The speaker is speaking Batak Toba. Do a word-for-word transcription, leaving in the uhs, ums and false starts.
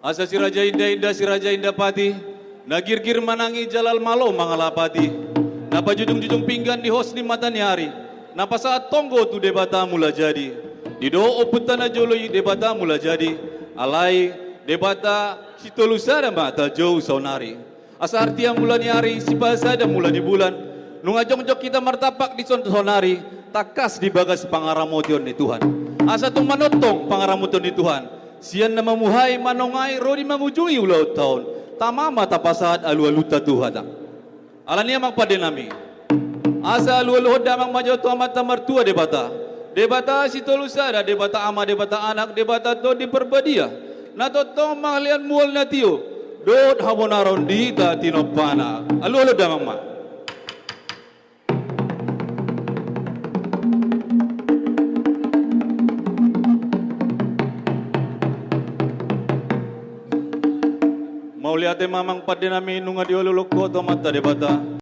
Asa si Raja Indainda, si Raja Indapati, na girgir manangi jala malo mangalapati, na pajujungjujung pinggan di hos ni mata ni ari, na pasahat tonggo tu Debata Mulajadi. Didok ompunta na jolo i Debata Mulajadi, alai Debata Sitolusada ma tajou saonari. Asa artia mula ni ari, sipasada mula ni bulan, nunga jongjong hita martampak dison saonari, tangkas di bagas pangaramotion ni Tuhan. Asa tung manongtong pangaramotion ni Tuhan, sian na mamuhai manongai ro di mangujungi ulaonta on, tama ma tapasahat alualunta tu Tuhan. Alani i amang pande nami, asa alualuhon damang ma jo tu Amanta Martua Debata, Debata Sitolusada, Debata Ama, Debata Anak, Debata Tondi Parbadia, na tongtong mangalehon mual na tio dohot habonaron di hita tinompana. Alualuhon damang ma. Mauliate ma amang pande nami, nunga dioloi ho tu Amanta Debata.